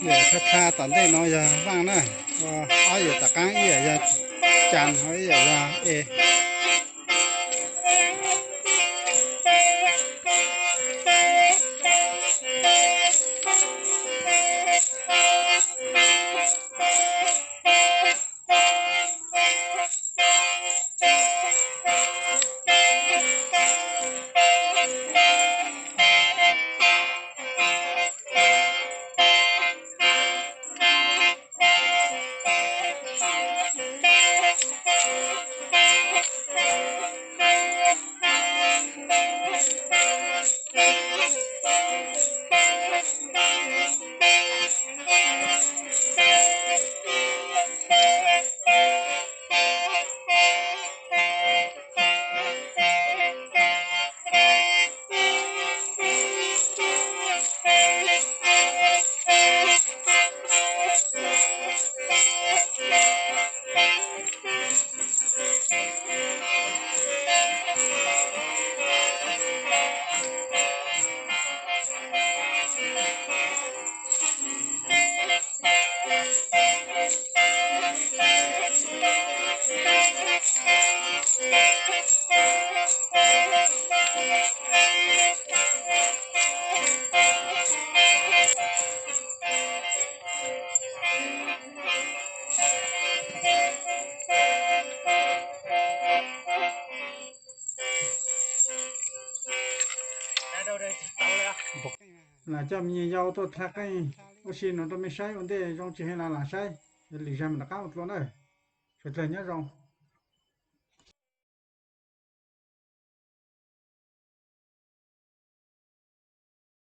Yawm thaj thaj tom ntej no yog Vaaj na, ob yawm tom qaab ib yawm yog Cas, ib yawm yog E. Lam coj me nyuam yaus tuaj dlha qeej ua si no rau mej saib, ua ntej zoo tsis heev lam saib, lwm zag mam rov qab ua dlua na. Sawv dlawg nyob zoo.